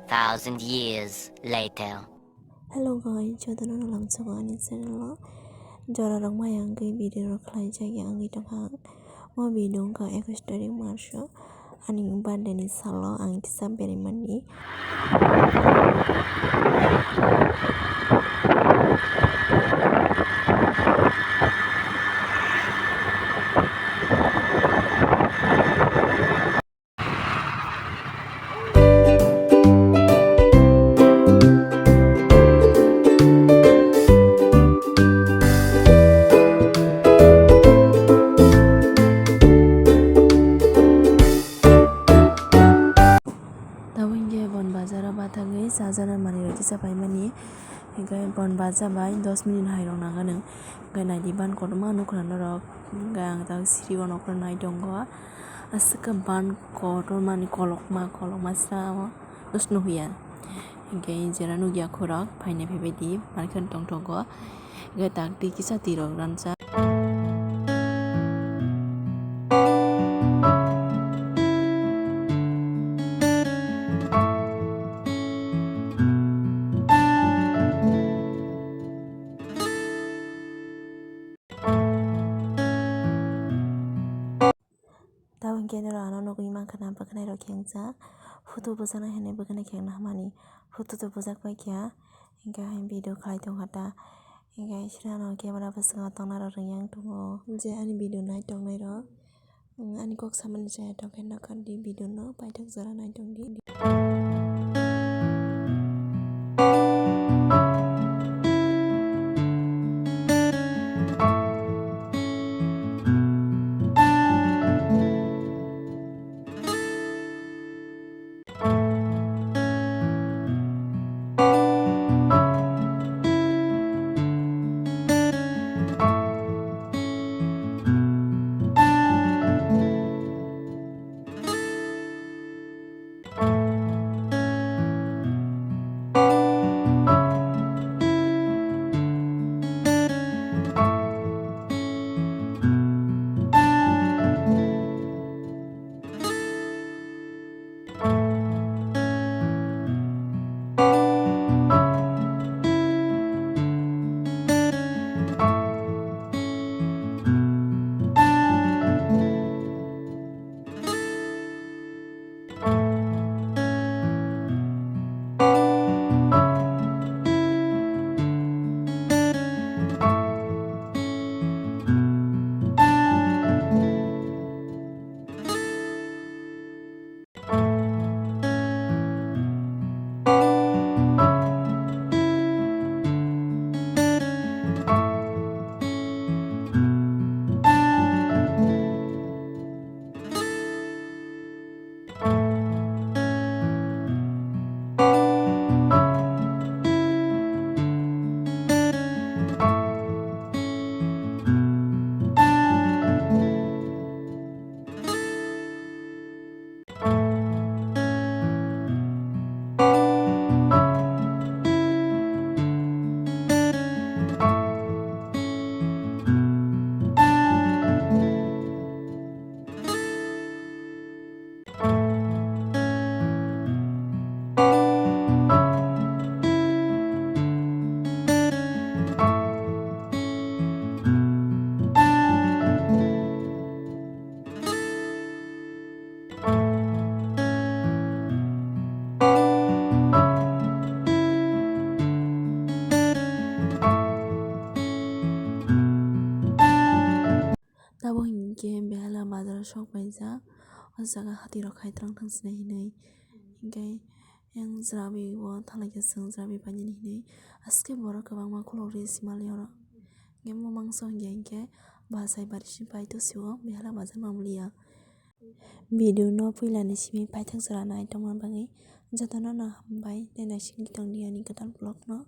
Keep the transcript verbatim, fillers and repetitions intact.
thousand years later. Hello guys, jotono no lamsogo ani channel o. Jora rok maya wngwi video rok khlai jak ya wngwi tongkha. O video wngkha ekus tarik March o, ani birthday ni salo ang kisa berai mani. Tabuk hinkhe bon bazaro bathagwi chajaknai manwirok kisa paimani, hinkhe bon baja bai dos minute hairok nangani, hinkhe naidi ban kotorma nukha norok, hinkhe ang tak siri o nokha nai tongo. Aswk khe ban kotormani kolokma, kolokma sra o nukya. Hinkhe jera nukya khorok phainai phaibaidi market tongthogo. Hinkhe tak twi kisa twirok ranjak. Tabuk hinkhe norok ano nugwi mankha na bwkhwnai rok khengjak, photo bwjaknai hinwi bwkhwnai khengna hamani, photo to bwjak paikha, hinkhe hai video khlai tongkha ta, hinkhe srano camera bwskango tongna rok rwngya wng tongo, je ani video nai tongnai rok, ani kok samani chaya tongkhe nokar di video no paithak jora nai tongdi. Tabuk hinkhe Behala bazaro sok paijak, o jaga hati rok khai twlang thang sinai hinwi. Hinkhe yang jwrabi o thalai khe chwng jwrabi painani hinwi. Aske borok kwbangma khulok ri sima le oro. Hinkhe mo mangso hinkhe hinkhe bachai bari si pai to sio Behala bazar mamliya. Video no puila ni simi paithak jora nai tongma bagwi jotono no hambai tei naisingwi tongdi ani kwtal vlog no.